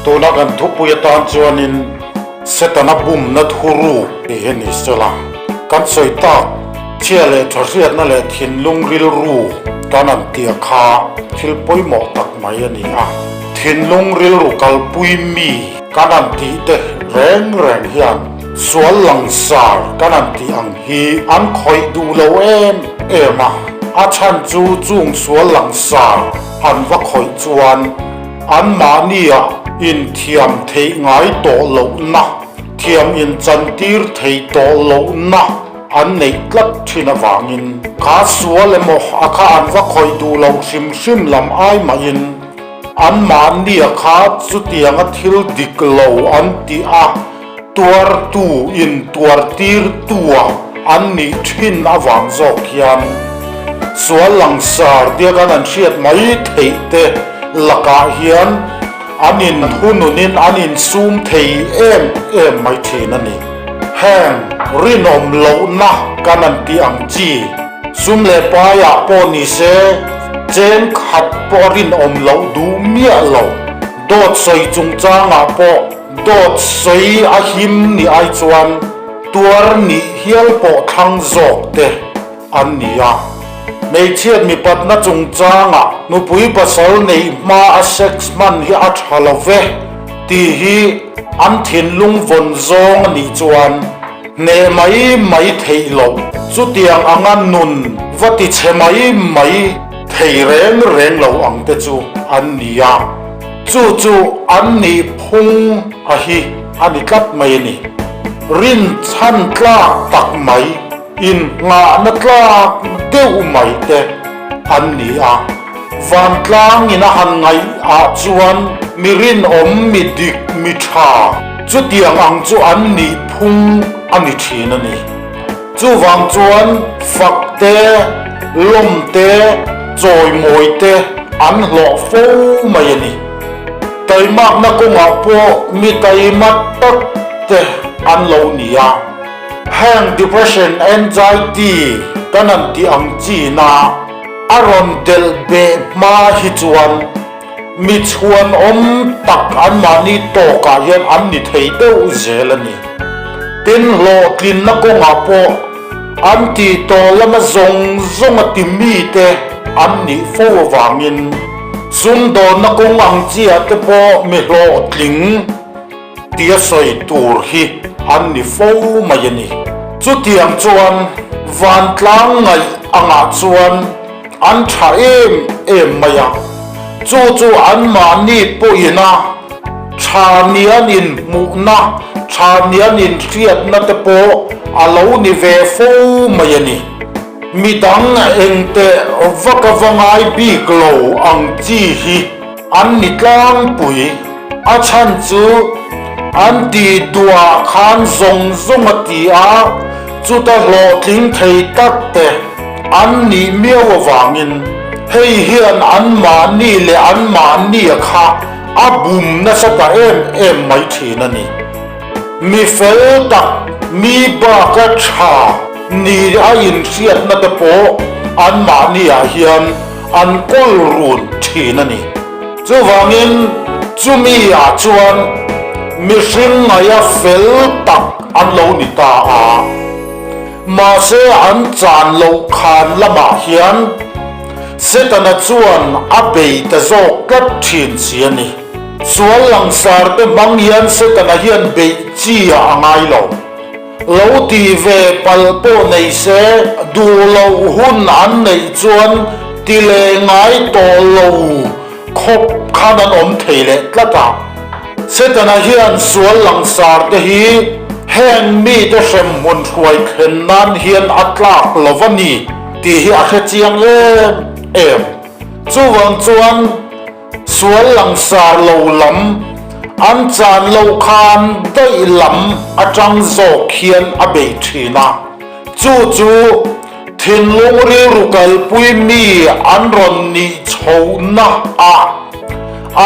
Tuna kan thupui atan chuanin Setana bumna thuruk tih hi ni sela, kan sawi tak chhia leh tha hriatna leh thinlung rilru kan an tia kha thil pawimawh tak mai a ni a. Thinlung rilru kalpui mi kan an tih te reng reng hian sual langsar kan an tih ang hi an khawih duh lo em em a, a chhan chu chung sual langsar an va khawih chuan Anmahnia inthiam theih ngai tawh lohna, thiam inchantir thei tawh lohna an neih tlat thin avangin kha sual emaw a kha an va khawih duh lo hrim hrim lam ai mahin anmahnia kha chutianga thil dik lo an tih a tuartu intuartirtua an nih thin avang zawk hian sual langsar tia kan an hriat mai theih te lakah hian an inhununin an insum thei em em mai thin a ni. Heng rinawm lohna kan an tih ang chi sum leh paiah pawh ni se cheng khat pawh rinawm loh duh miah lo, dawt sawi chungchangah pawh Dawt sawi a him ni ai chuan tuar nih hial pawh thlang zawk te an ni a. Hmeichhiat mipatna chungchangah nupui pasal neih hma a sex hman hi a tha lo ve tih hi an thinlung vawn zawng a nih chuan hneh mai mai theih loh chutiang anga nun va ti chhe mai mai thei reng reng lo ang te chu an ni a. Chu chu an nih phung a hi a ni tlat mai a ni. Rinchhan tlak tak mai, inngahna tlak deuh mai te an ni a. Vantlang in a han ngaih ah chuan mi rinawm, mi dik, mi tha chutiang ang chu an nih phung a ni thin a ni. Chuvang chuan fak te, lawm te, chawimawi te an hlawh fo mai a ni. Taimakna kawngah pawh mi taima tak te an lo ni a. Heng depression, anxiety kan han tih ang china a rawn delh beh hma hi chuan mi chhuanawm tak anmahni tawkah hian an ni thei deuh zel a ni. Tin, hlawhtlinna kawngah pawh an tih tawh lama zawng zawnga ti mite an nih fo avangin sumdawnna kawng ang chiah te pawh mi hlawhtling tia sawi tur hi an ni fo mai a ni. Chutiang chuan vantlang ngaih angah chuan an tha em em mai a, chu chu anmahni pawhin a tha ni an inhmuhna, tha ni an inhriatna te pawh a lo ni ve fo mai a ni. Midang engteh vak a va ngai bik lo ang chi hi an ni tlangpui. A chhan chu an tih duhah khan zawng zawng a ti a, chuta hlawhtling thei tak te an nih miau avangin hei hian anmahni leh anmahnia kha a bum nasa ta em em mai thin a ni. Mi fel tak, mi baka tha ni a inhriatna te pawh anmahniah hian an kawl run thin a ni. Chuvangin chumi ah chuan mihring ngaia fel tak an lo ni ta a. Mahse an chan loh khan lamah hian Setana chuan a bei ta zawk tlat thin si a ni. Sual langsar te hmang hian Setana hian beih chi ah a ngai lo. Lo ti ve palh pawh nei se, duh loh hun an neih chuan ti leh ngai tawh lo khawp khan an awm thei leh tlat a. Setana hian sual langsar te hi heng mite hremhmun hruai thlen nan hian a tlak lo va ni tih hi a hre chiang em em. Chuvang chuan. Sual langsar lo lam, an chan loh khan daih lam atang zawk hian a bei thin a. Chu chu thinlung rilru kalpui mi an rawn nih chhohna ah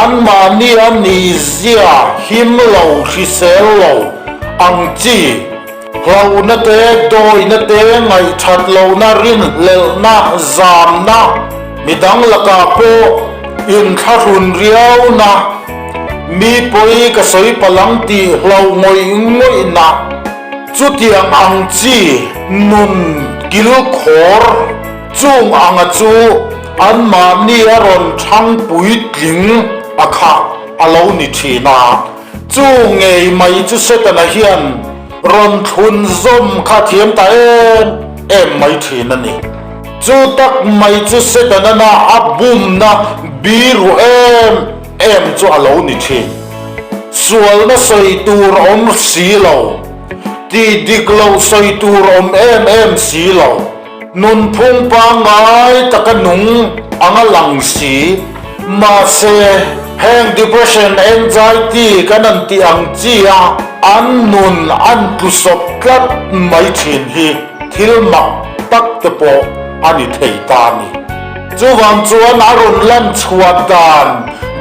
anmahni a nihzia him lo hrisel lo ang chi hlauhna te, dawihna te, ngaihthat lohna, rinhlelhna, zamna, midang lakah pawh inthlahrun riauna, Mi pawi ka sawi palh ang tih hlauh ngawih ngawihna chutiang ang chi nun kilkhawr chung anga chu anmahni a rawn thang puitling a kha a lo ni thin a. Chu ngei mai chu Setana hian rawn thlun zawm kha thiam ta em em mai thin a ni. Chu tak mai chu Setana a bumna biru em em chu a lo ni thin. Sualna sawi tur awm si lo, tih dik loh sawi tur awm em em si lo, nunphung pangngai taka nung anga lang si. Mahse, heng depression, anxiety kan an tih ang chi a an nun an tlusawp tlat mai thin hi thil mak tak te pawh a ni thei ta a ni. Chuvang chuan a rawn lan chhuah dan,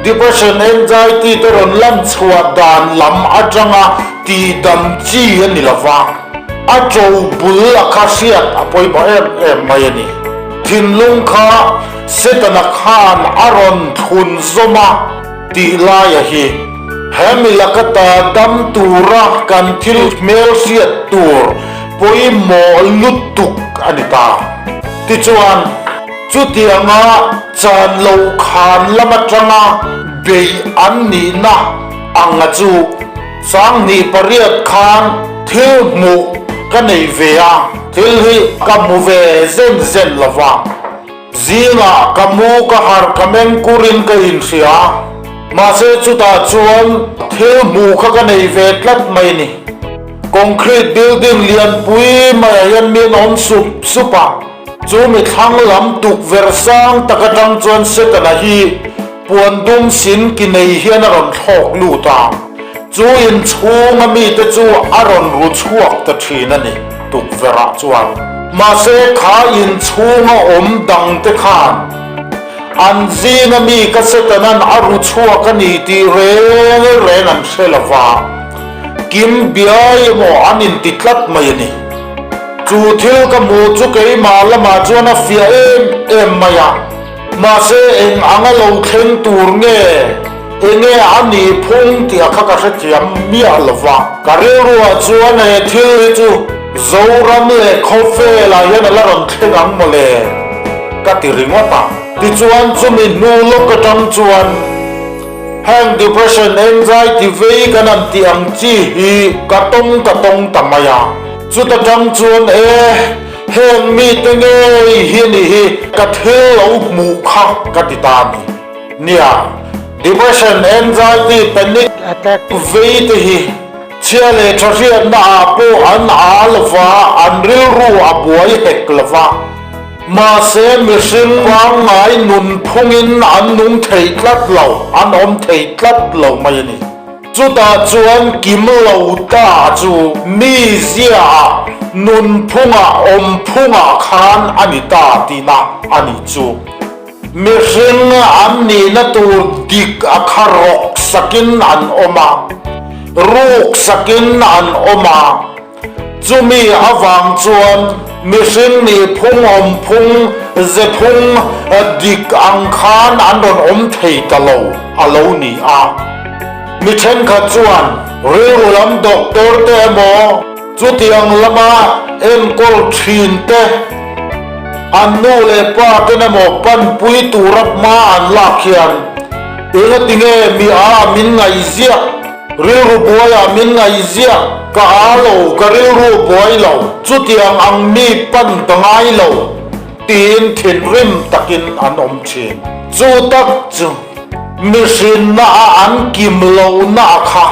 depression, anxiety te rawn lan chhuah dan lam atanga tihdam chi a ni lova, a to bul a kha hriat a pawimawh em em mai a ni. Thinlung kha Setana khan a rawn thlun zawm a tih laia hi hemi laka ta dam tura kan thil hmelhriat tur pawimawh lutuk a ni ta. Tichuan, chutianga chan lo khan lam atanga beih an nihna anga chu 18 khan thil hmuh ka nei ve a, thil hi ka hmu ve zen zen lo va. Zingah ka mu ka harh ka meng kurin ka inhria, mahse chutah chuan thil hmuh kha ka nei ve tlat mai ni. Concrete building lianpui maiah hian mi an awm sup sup a, chu mi thlang lam tukverh sang tak atang chuan Setana hi puan dum sin ki nei hian a rawn thlawk lut a, chu inchhunga mite chu a rawn ru chhuak ta thin a ni tukverh ah chuan. Mahse kha inchhunga awm dangte khan an zinga mi ka Setana'n a ru chhuak a ni tih reng reng an hre lo va. Kim biai emaw an inti tlat mai a ni. Chu thil ka hmuh chu keimah lamah chuan a fiah em em mai a, mahse eng anga lo thleng tur nge, enge a nih phung tih a kha ka hrethiam miah lo va. Ka rilruah chuan he thil hi chu Zoram leh khawvelah hian a la rawn thleng ang mawle ka ti ringawt a. Tichuan chumi hnu lawk atang chuan. Heng depression, anxiety vei kan han tih ang chi hi ka tawng ka tawng ta mai a. Chuta tang chuan e, heng mite ngei hi ni hi ka thil lo hmuh kha ka ti ta a ni. Nia, depression, anxiety, panic attack vei te hi chhia leh tha hriatna ah pawh an aa lova, an rilru a buai hek lova. Mahse, mihring pangngai nunphungin an nung thei tlat lo, an awm thei tlat lo mai a ni. Chutah chuan kim lo ta chu mi ziaah, nunphungah, awmphungah khan a ni ta tihna a ni chu. Mihring an nihna tur dik a kha rawk sakin an awm a, ruk sakin an awm a. Chumi avang chuan mihring nih phung awm phung ze phung dik ang khan an rawn awm thei ta lo a lo ni a. Mi thenkhat chuan rilru lam doctor te emaw chutiang lama enkawl thin te an nu leh pa ten emaw panpui tura hma an lak hian engatinge mi a min ngaihziah Rilru buaiah min ngaihziah ka aa lo, ka rilru buai lo, chutiang ang mi pan ka ngai lo, tiin thinrim takin an awm thin. Chu tak chu mihrinna a an kim lohna a kha,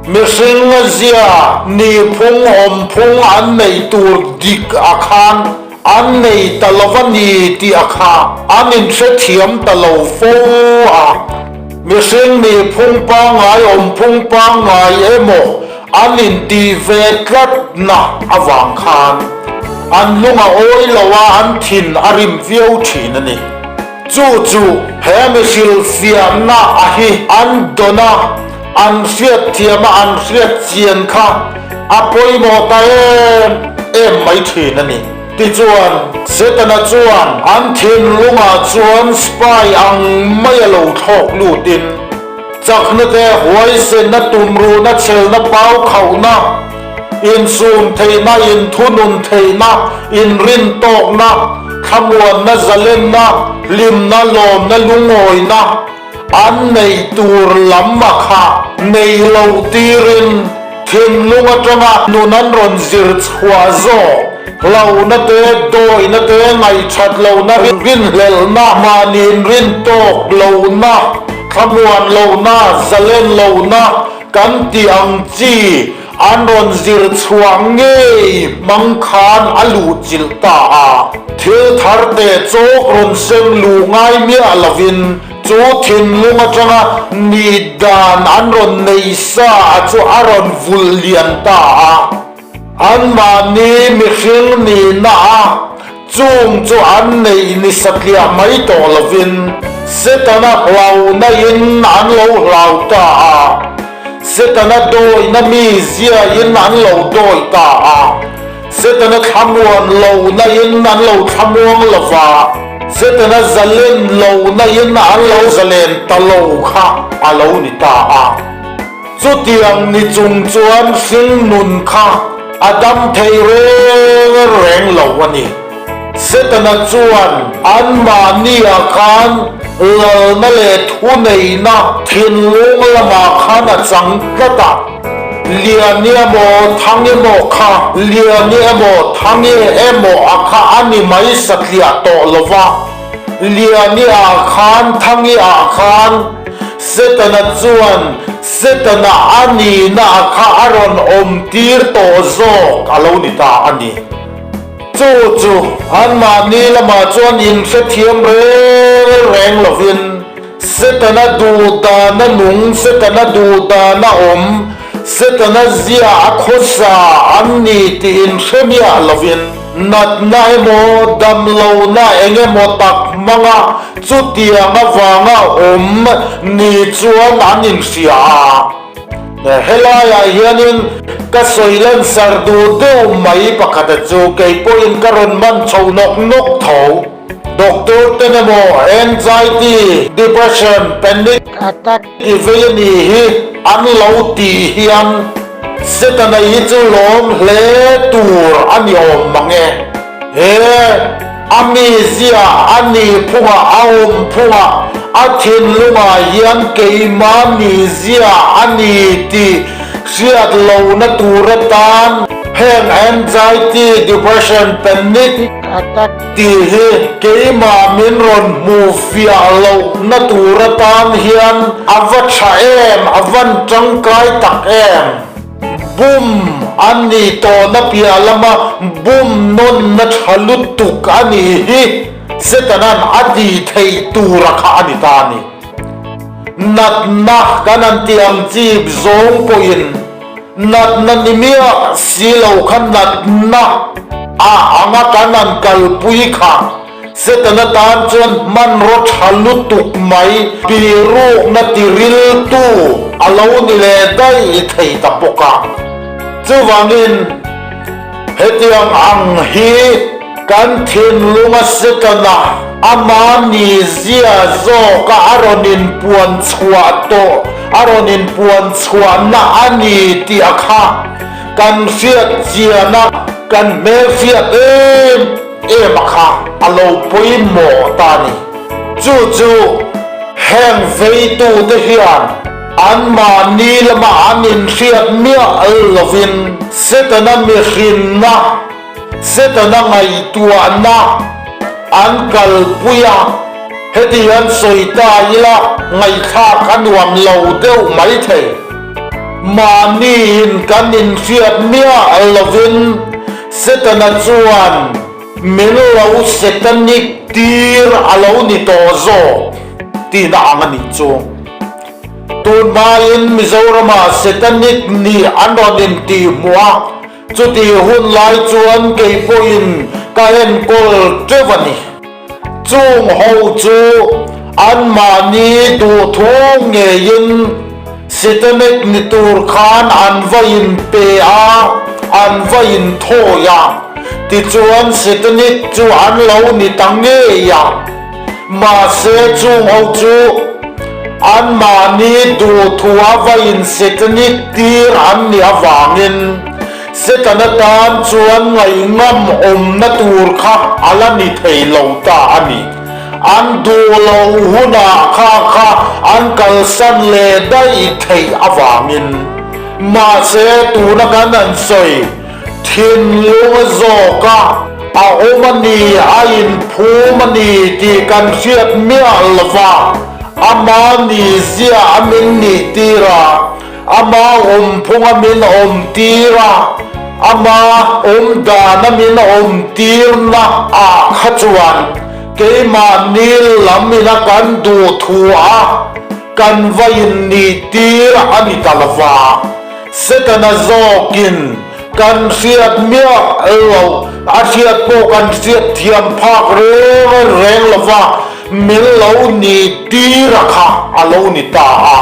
mihring zia nihphung awmphung an neih tur dik a khan an nei ta lo a ni tih a kha an inhrethiam ta lo fo a. Mihring nih phung pangngai awm phung pangngai emaw an intih ve tlatna avang khan an lung a awi lo a, an thin a rim viau thin a ni. Chu chu he mihrilhfiahna a hi an dawn a, an hriatthiam a, an hriatchian kha a pawimawh ta em em mai thin a ni. Tichuan, Setana chuan an thinlungah chuan spy ang mai a lo thlawk lutin. Chakna te, huaisenna, tumruhna, chhelna, pau khauhna, insum theihna, inthunun theihna, inrintawkna, thlamuanna, zalenna, hlimna, lawmna, lungawina an neih tur lam a kha nei lo tirin thinlung atanga nun an rawn zir chhuah zawk. Hlauhna te, dawihna te, ngaihṭhat lohna, rinhlelhna, mahni inrintawk lohna, thlamuan lohna, zalen lohna kan tih ang chi an rawn zir chhuah ngei hmang khan a luhchilh ta a. Thil thar teh chawk rawn sem luh ngai miah lovin chu thinlung atanga nih dan an rawn nei sa chu a rawn vulh lian ta a. Anmahni mihring nihna a chung chu an neih ni satliah mai tawh lovin Setana hlauhna in an lo hlau ta a, Setana dawihna mizia in an lo dawi ta a, Setana thlamuan lohna in an lo thlamuang lo va, Setana zalen lohna in an lo zalen ta lo kha a lo ni ta a. Chutiang ni chung chuan hring nun kha a dam thei reng reng lo a ni. Setana chuan anmahniah khan lalna leh thuneihna thinlung lamah khan a chang tlat a, Liani emaw Thangi emaw kha Liani emaw Thangi emaw a kha a ni mai satliah tawh lo va, Liani ah khan Thangi ah khan Setana chuan Setana a nihna kha a rawn awm tir tawh zawk a lo ni ta a ni. Chu chu anmahni lamah chuan inhrethiam reng reng lovin Setana duhdana nung, Setana duhdana awm, Setana zia a khawsa an ni tih inhre miah lovin natna emaw damlohna eng emaw tak hmanga Chutiang avanga awm ni chuan an inhria a. Helaiah hianin ka sawi lansar duh deuh mai pakhata chu kei pawhin ka rawn man chho nawk nawk tho. Doctor ten emaw anxiety, depression, panic attack i vei a nih hi an lo tih hian Setana hi chu lawm hle tur a ni awm mang e. He a mizia, a nihphungah, a awmphungah, a thinlungah hian keimah mizia a ni tih hriat lohna tur atan heng anxiety, depression, panic attack tih hi keimah min rawn hmuh fiah lohna tur atan hian a va tha em, a van tangkai tak em. Bum an nih tawhna piah lama bum nawnna tha lutuk a nih hi Setana'n a tih theih tura kha a ni ta a ni. Natna kan han tih ang chi zawng pawhin natna ni miah si lo kha natna a anga kan han kalpui kha Setana tan chuan hmanraw tha lutuk mai birukna tiriltu a lo ni leh daih thei ta bawk a. Chuvangin, hetiang ang hi kan thinlunga Setana ama nizia zawka a rawn inpuan chhuah tawh, a rawn inpuan chhuahna a ni tih a kha kan hriat chiana kan hmelhriat em em a kha a lo pawimawh ta a ni. Chu chu heng veitute hian anmahni lama an inhriat miah lovin Setana mihrinna, Setana ngaihtuahna an kalpui a, heti hian sawi ta ila ngaihthlak a nuam lo deuh maithei. Mahniin kan inhriat miah lovin Setana chuan min lo Setanic tir a lo ni tawh zawk tihna ang a nih chu. Tun hmain Mizoramah Setanic nih an rawn intihhmuh a, chutih hun lai chuan kei pawhin ka enkawl teuh a ni. Chung ho chu anmahni duhthu ngeiin Setanic ni tur khan an va inpe a, an va inthawi a. Tichuan Setanic chu an lo ni ta ngei a. Mahse chung ho chu. Anmahni duhthua va insetanic tir an nih avangin Setana tan chuan ngaihngam awmna tur kha a la ni thei lo ta a ni. An duh loh hunah kha kha an kalsan leh daih theih avangin. Mahse tuna kan an sawi thinlung zawka a awm a ni, a inphum a ni tih kan hriat miah lova, ama nizia a min nih tir a, ama awmphung a min awm tir a, ama awmdan a min awm tirna ah kha chuan keimahni lam ina kan duh thu a, Kan va innih tir a ni ta lo va, Setana zawkin kan hriat miah lo, a hriat pawh kan hriat thiam phak reng reng lo va, min lo nih tir a kha a lo ni ta a.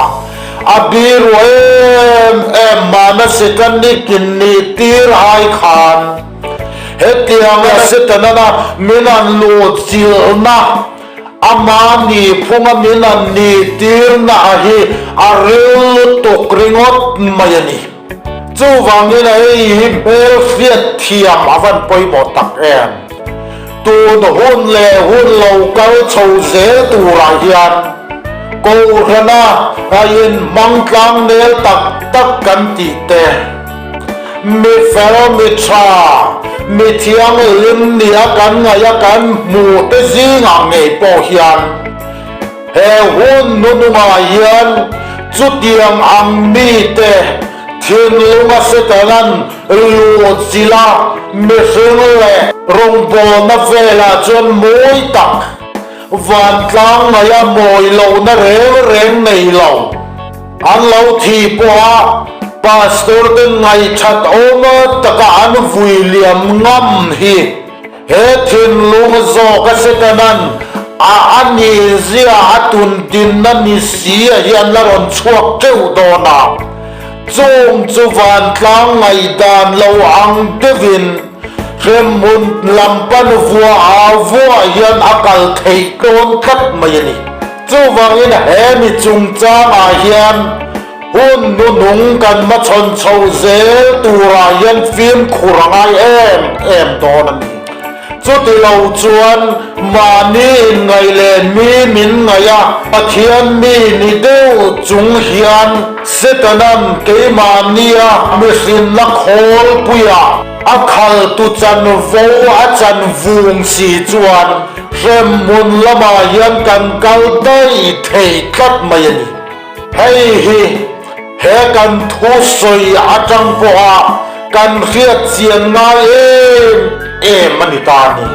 A biru em em mahna Setanic innih tir ai khan hetianga Setanana min an luh chilhna, Ama nihphunga min an nihtirna a hi a ril lutuk ringawt mai a ni. Chuvangin a hei hi hmel hriat thiam a van pawimawh tak em? Tun hun leh hun lo kal chho zel turah hian Kohhrana a inhmang tlang nel tak tak kan tih te, Mi fel, mi tha, mi thianghlim nia kan ngaih a kan hmuh te zingah ngei pawh hian he hun hnunungah hian chutiang ang mite thinlunga Setanan luh chilh a mihring leh rawngbawlna velah chuan mawi tak vantlang ngaiha mawi lohna reng reng nei lo. An lo thi pawha Pastor te ngaihthat awm taka an vui liam ngam hi he thinlung zawka Setanan a a nihzia a tun dinna ni si a hi an la rawn chhuak teuh dawn a, chung chu vantlang ngaihdan lo ang deuhin hremhmun lam pan vuah ah vuah hian a kal theih dawn tlat mai a ni. Chuvangin he mi chungchangah hian hun hnuhnung kan hmachhawn chho zel turah hian fimkhur a ngai em em dawn a ni. Chuti lo chuan mahni inngaih leh mi min ngaih a, Pathian mi ni deuh chung hian Setanan keimahnia mihrinna khawlpuiah a khaltu chanvo a chan vung si chuan Hremhmun lamah hian kan kal daih thei tlat mai a ni. Hei hi he kan thusawi atang pawha kan hriat chian ngai em em a ni ta a ni.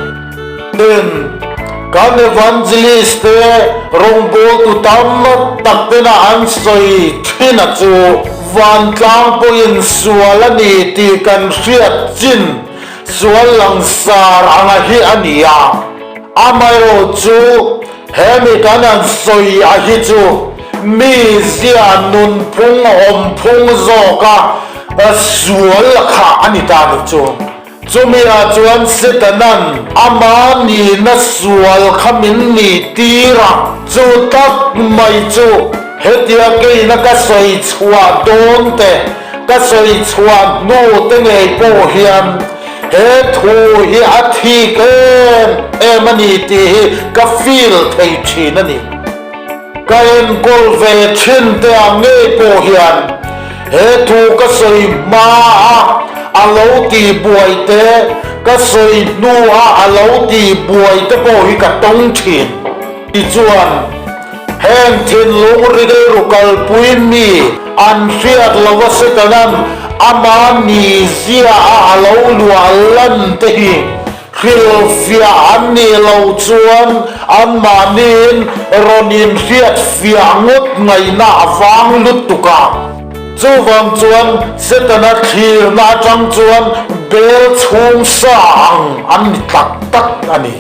Tin, kan evangelist te rawngbawltu tam tak tena an sawi thin a chu vantlang pawhin sual a ni tih kan hriat chin Sual langsar anga hi a ni a, amaherawh chu he mi kan han sawi a hi chu mi zia nunphung awmphung zawka sual kha a ni ta ni chu. Chumi ah chuan Setanan ama nihna sual kha min nih tir a, chu tak mai chu hetia keina ka sawi chhuah dawn te, Ka sawi chhuah hnu te ngei pawh hian he thu hi a thik em em a ni tih hi ka feel thei thin a ni. Ka enkawl ve thin te ang ngei pawh hian he thu ka sawi hma a a lo tih buai te, ka sawi hnu a a lo tih buai te pawh hi ka tawng thin. Tichuan. Heng thinlung rilru kalpui mi an hriat lova Setanan ama nizia a a lo luah lan te hi hrilhfiah an nih loh chuan anmahniin rawn inhriatfiah ngawt ngaihna a vang lutuk a. Chuvang chuan Setana thlirna atang chuan bel chhung sa ang an ni tak tak a ni.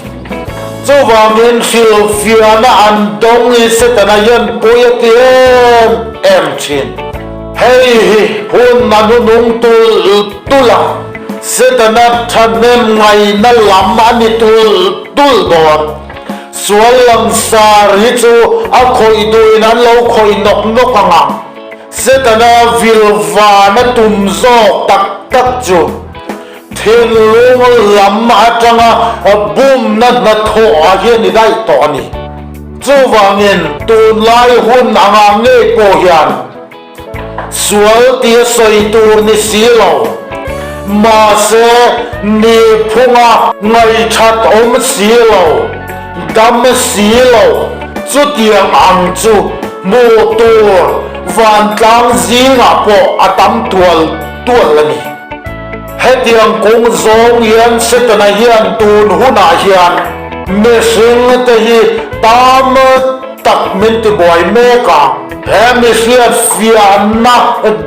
Chuvangin hrilhfiahna an dawng i Setana hian pawi a ti em em thin. Hei hi hun a hnunung tulh tulh a, Setana thahnem ngaihna lam a ni tulh tulh dawn. Sual langsar hi chu a khawih duhin an lo khawih nawk nawk ang a, Setana vil vana tum zawk tak tak chu thinlung lam atanga bumna hnathawh ah hian i daih tawh a ni. Chuvangin tunlai hun angah ngei pawh hian Sual tia sawi tur ni si lo. Mahse, nihphunga ngaihthat awm si lo, dam si lo, chutiang ang chu hmuh tur vantlang zingah pawh a tam tual tual a ni. Hetiang kawng zawng hian Setana hian tun hunah hian mihring te hi tam tak min tibuai mek a. He mihriat fiahna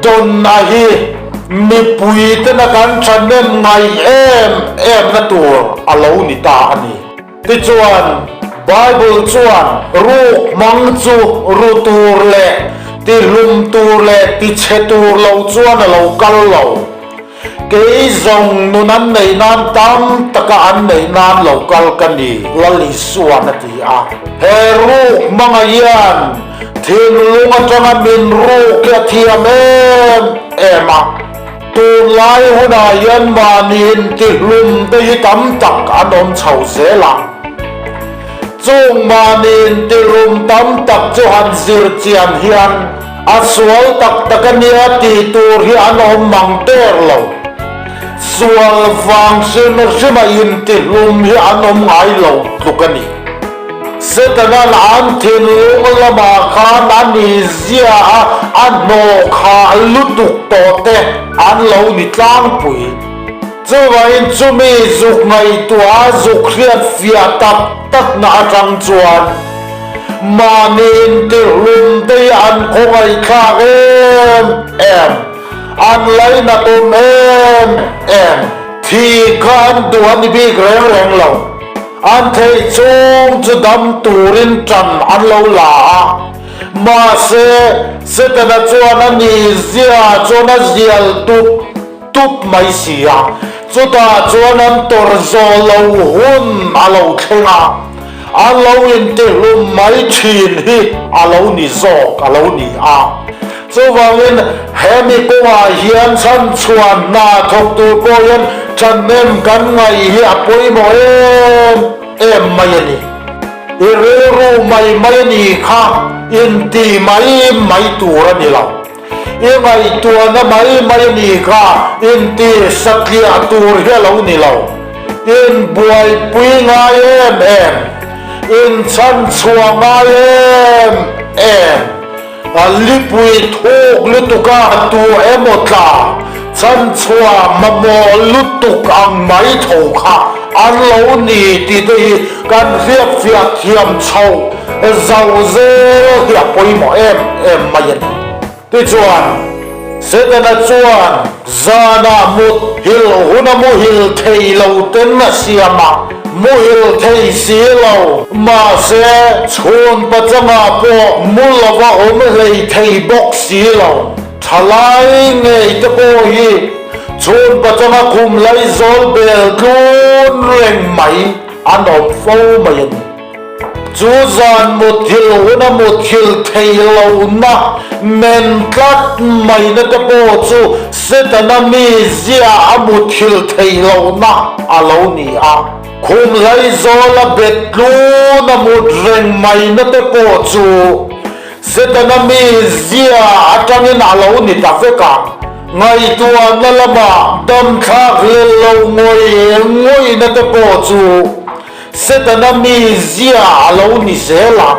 dawnna hi mipui tena kan thahnem ngai em em na tur a lo ni ta a ni. Tichuan, Bible chuan ruk hmang chu ru tur leh tihlum tur leh tichhe tur lo chuan a lo kal lo. Kei zawng nun an neih nan tam taka an neih nan lo kal ka ni, Lal Isuan a ti a. He ruk hmanga hian thinlung atanga min ruk hi a thiam em em a. Tunlai hunah hian mahni intihlum te hi tam tak an awm chho zel a. Chung mahni intihlum tam tak chu han zir chian hian A sual tak tak a nia tih tur hi an awm mang der lo. Sual vang hrim hrim a intihlum hi an awm ngai lo tluk a ni. Setanan an thinlung lamah khan a nizia a a hnawh khah lutuk tawh te an lo ni tlangpui. Chuvangin chumi zuk ngaihtuah a zuk hriat fiah tak takna atang chuan, Mahni intirhlum te hi an khawngaihthlak em em, an lainat awm em em. Thi kha an duh a ni bik reng reng lo. An theih chhung chu dam turin ṭan an lo la a. Mahse, Setana chuan a nizia chuan a zial tup tup mai si a. Chutah chuan an tawrh zawh lo hun a lo thleng a. A lo intihlum mai thin hi a lo ni zawk a lo ni a. Chuvangin hemi kawngah hian chhanchhuah hna thawk tur pawh hian thahnem kan ngaih hi a pawimawh em em mai a ni. I rilru mai mai a ni kha inti mai mai tur a ni lo. I ngaihtuahna mai mai a ni kha inti satliah tur hi a lo ni lo. Inbuaipui ngai em em, inchhanchhuah ngai em em, a lipui thuk lutuk a tu emaw tla chhanchhuah mamawh lutuk ang mai tho kha an lo ni tih te hi kan hriatfiah thiam chhoh zau zel hi a pawimawh em em mai a ni. Tichuan, Setana chuan zanah mut hil huna muhil thei lo ten a siam a, muhil thei si lo, mahse chhun pachangah pawh mu lova awm hlei thei bawk si lo. Thalai ngei te pawh hi chhun pachanga khum laizawl bel tlun reng mai an awm fo mai a ni. Chu zan muthil huna muthil thei lohna men tlat maina te pawh chu Setana mizia a muthil thei lohna a lo ni a. Khum hlaizawla bet tluna mut reng maina te pawh chu Setana mizia atangin a lo ni ta vek a. Ngaihtuahna lama damthlak hlel lo ngawih ngawihna te pawh chu Setana mizia a lo ni zel a,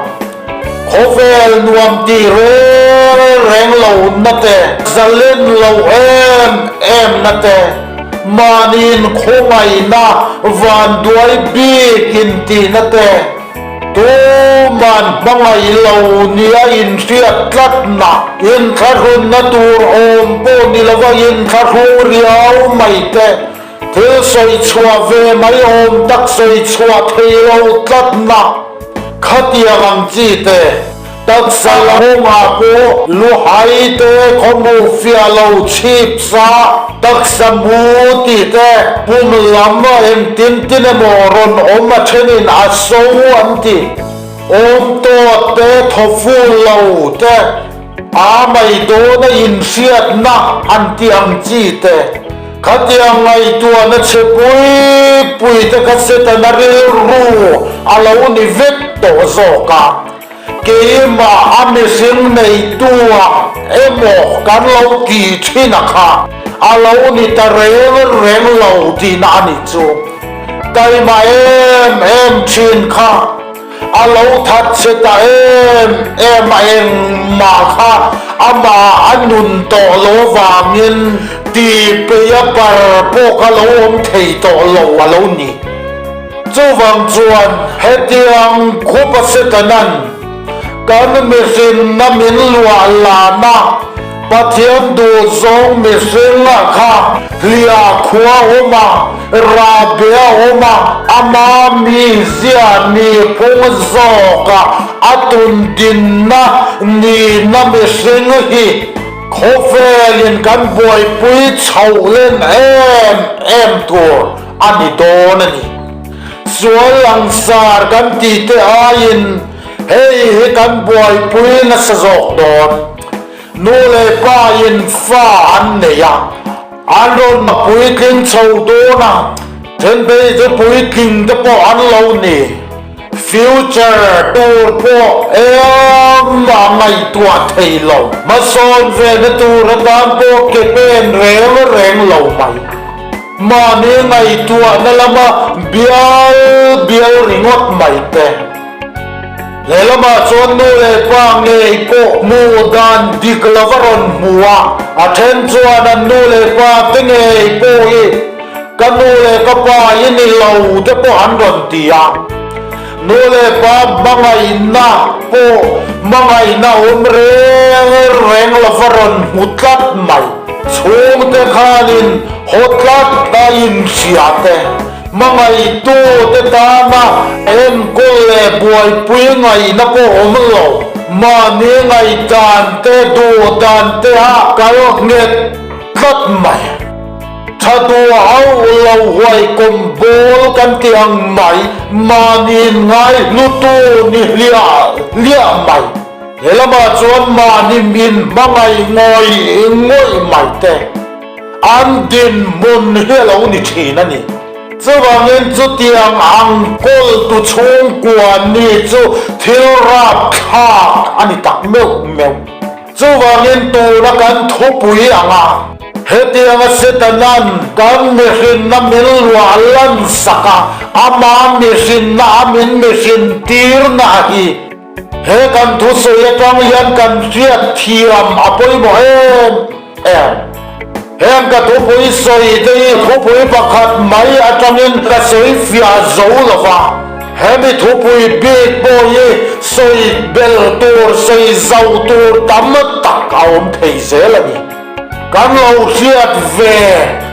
khawvel nuam ti reng reng lo na te, zalen lo em em na te, mahniin khawngaihna vanduai bik intihna te, tuman hmangaih lo nia inhriat tlatna, inthlahrunna tur awm pawh ni lova inthlahrung riau mai te, Thil sawi chhuah ve mai awm tak sawi chhuah thei lo tlatna khatiang ang chi te. Taksa nghawngah pawh luhai te khawhmuh fiah lo chhip sa, taksa mu tih te, pum lam engtin tin emaw rawn awm a thenin a so an ti. Awm tawt te, thawful lo te, a mai dawn a inhriatna an tih ang chi te, khatiang ngaihtuahna chhe pui pui te kha Setana rilru a lo ni vek tawh zawk a. Keimah a mihring neitua emaw kan lo ti thin a kha a lo ni ta reng reng lo tihna a nih chu. Taima em em thin kha a lo that che ta em em a engmah kha amah a nun tawh lo vangin ti peia par pawh kha lo awm thei tawh lo a lo ni. Chuvang chuan hetiang khupa Setanan kan mihrinna min luah lana Pathian duhzawng mihringa kha hliah khua awm a, rahbe a awm a, ama mizia nihphung zawka a tundinna nihna mihring hi khawvelin kan buaipui chhoh len em em tur a ni dawn a ni. Sual langsar kan tih te aiin hei hi kan buaipui nasa zawk dawn. Nu leh pa in fa an nei a, an rawn puitling chho dawn a, then phei chu puitling te pawh an lo ni. Future tur pawh engmah ngaihtuah thei lo. Hmasawn ve na tur atan pawh ke pen reng reng lo mai. Mahni ngaihtuahna lama bial bial ringawt mai te. Lehlamah chuan nu leh pa ngei pawh hmuh dan dik lova rawn hmu a, a then chuan an nu leh pa te ngei pawh hi ka nu leh ka pa i ni lo te pawh an rawn ti a. Nu leh pa hmangaihna pawh hmangaihna awm reng reng lova rawn hmu tlat mai. Chhungte khanin haw tlat a inhria te, hmangaihtu te tana enkawl leh buaipui ngaihna pawh awm lo. Mahni ngaihdan te duh dan te a kal nghet tlat mai. Tha duh hauh lo huai kawm bawl kan ti ang mai, mahni ngai hlutu ni hliah hliah mai. He lamah chuan mahni min hmangaih ngawih ngawih mai te an dinhmun hi a lo ni thin a ni. Chuvangin chutiang ang kawltu chhungkua ni chu thil rapthlak a ni tak meuh meuh. Chuvangin tuna kan thupui anga hetianga Setanan kan mihrinna min luah lan sak a, ama mihrinna a min mihrin tirna hi he kan thusawi atang hian kan hriat thiam a pawimawh em em. Heng ka thupui sawi te hi thupui pakhat mai atangin ka sawi fiah zo lo va, hemi thupui bik pawh hi sawi belh tur, sawi zau tur tam tak a awm thei zel a ni. Kan lo hriat ve,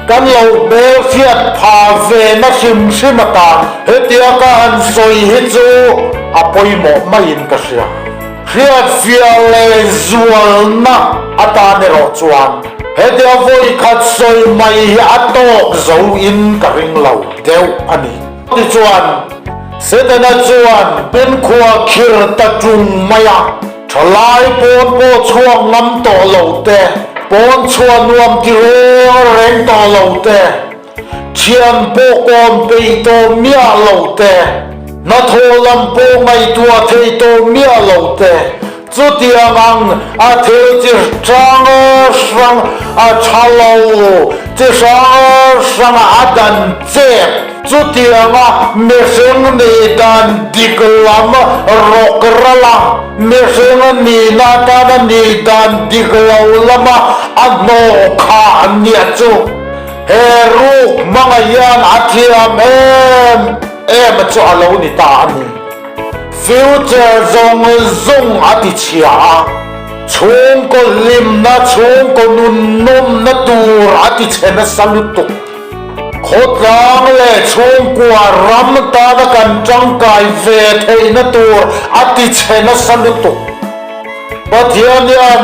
kan lo hmel hriat pha ve na hrim hrim atan hetia ka han sawi hi chu a pawimawh maiin ka hria. Hriatfiah leh zualna atan erawh chuan hetia vawi khat sawi mai hi a tawk zo in ka ring lo deuh a ni. Tichuan, Setana chuan min khua khir ta ṭung mai a, ṭhalai pawn pawh chhuak ngam tawh lo te, pawn chhuah nuam ti reng reng tawh lo te, Thian pawh kawm peih tawh miah lo te, hnathawh lam pawh ngaihtuah thei tawh miah lo te, chutiang ang a thil chi hrang hrang a tha lo chi hrang hrang a dan chep. Chutiang a mihring nih dan dik lam rawk ral a, mihring nihna atana nih dan dik lo lama a hnawh khah nia chu. He ruk hmangah hian a thiam em em chu a lo ni ta a ni. Future zawng zawng a ti chhia a, chhungkaw hlimna, chhungkaw nunnawmna tur a ti chhe nasa lutuk. Khawtlang leh chhungkua ram tana kan tangkai ve theihna tur a ti chhe nasa lutuk. Pathian hian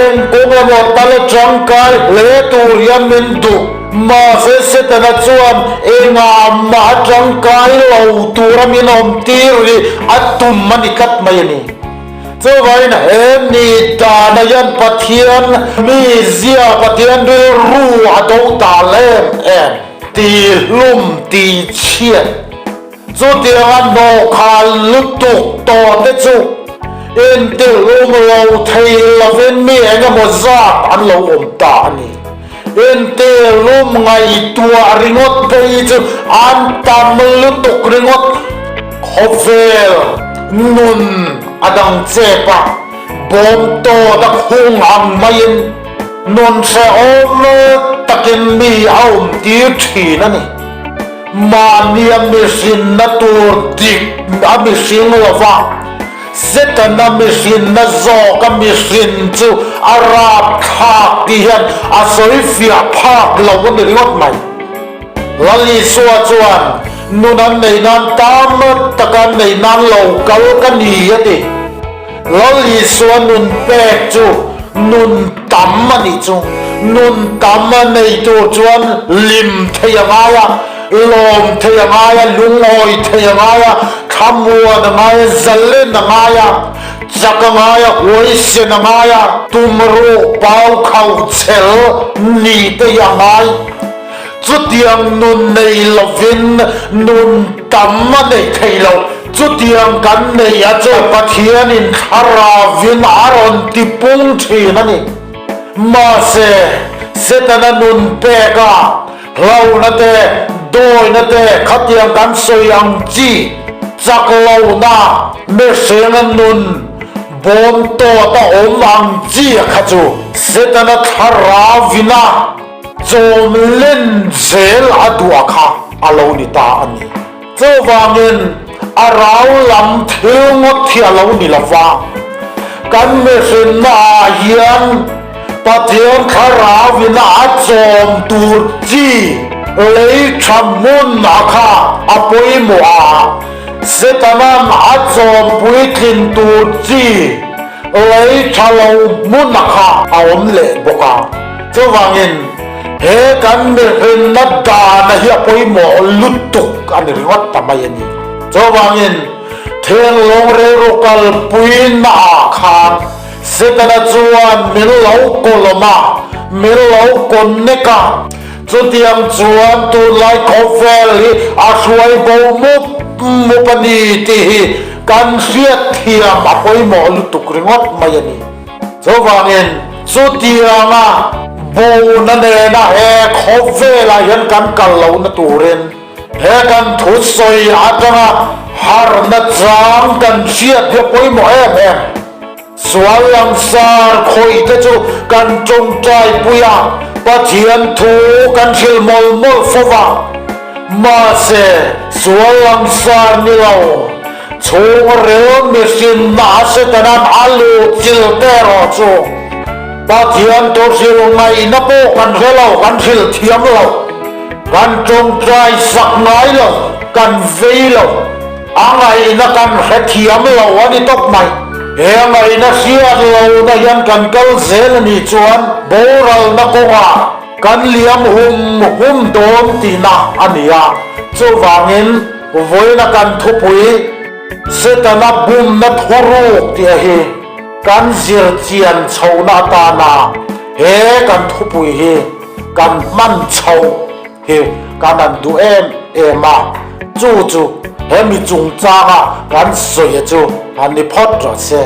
eng kawng emaw tal tangkai hle tur hian min duh. Mahse Setana chuan engah mah a tangkai lo tura min awm tir hi a tum a ni tlat mai a ni. Chuvangin he ni dana hian Pathian mizia, Pathian rilru a do dal em em, tihlum, tichhiat. Chutianga hnawhkhal lutuk tawh te chu intihlum lo thei lovin mi eng emaw zat an lo awm ta a ni. Intihlum ngaihtuah ringawt phei chu an tam lutuk ringawt. Khawvel nun a dang chep a, bawm tawt a khung ang maiin nun hrehawm takin mi a awm tir thin a ni. Mahnia mihrinna tur dik a mihring lova, Setana mihrinna zawka mihrin chu a rapthlak tih hian a sawi fiah phak lo a ni ringawt mai. Lal Isua chuan, Nun an nei nan tam taka nei nan lo kal ka ni a ti. Lal Isua nun pek chu nun tam a nih chu. Nun tam a nei tur chuan hlim thei a ngai a, lawm thei a ngai a, lungawi thei a ngai a, thlamuan a ngai a, zalen a ngai a, chak a ngai a, huaisen a ngai a, tumruh pau khauh chel ni te hi a ngai. Chutiang nun nei lovin nun tam a nei thei lo. Chutiang kan nei a chu Pathianin Thlaravin a rawn ti pung thin a ni. Mahse, Setana nun peka hlauhna te, dawina te khatiang kan sawi ang chi chak lohna mihring nun bawm tawt a awm ang chi a kha chu Setana Thlaravina Chawm len zel a duah kha a lo ni ta a ni. Chuvangin a rau lam thil ngawt hi a lo ni lo va, kan mihrinna ah hian Pathian Thlarauin a chawm tur chi lei tha hmun a kha a pawimawh a, Setanan a chawm puitlin tur chi lei tha lo hmun a kha a awm leh bawk a. Chuvangin, he kan mihrinna dana hi a pawimawh lutuk a ni ringawt ta mai a ni. Chuvangin, thenglawng rilru kalpuina ah khan Setana chuan min lo kawlawm a, min lo connect a. Chutiang chuan tunlai khawvel hi a hruai bo mup mup a ni tih hi kan hriatthiam a pawimawh lutuk ringawt mai a ni. Chuvangin, chutianga bona nena he khawvelah hian kan kal lohna turin he kan thusawi atanga harhna chang kan hriat hi a pawimawh em em. Sual langsar khawih te chu kan tawngtai pui a, Pathian thu kan hrilh mawlh mawlh fo va. Mahse, sual langsar ni lo. Chhungril mihrinna a Setanan a luh chil te erawh chu Pathian thu hrilh ngaihna pawh kan hre lo, kan hrilh thiam lo, kan tawngtai sak ngai lo, kan vei lo, a ngaihna kan hre thiam lo a ni tawp mai. He a ngaihna hriat lohna hian kan kal zel a nih chuan boralna kawngah kan liam hum hum dawn tihna a ni a, chuvangin, Vawiina kan thupui Setana bumna thuruk tih hi kan zir chian chhohna atana he kan thupui hi kan hman chhoh hi kan han duh em em a, chu chu he mi chungchanga kan sawi chu han ni phawt rawh se.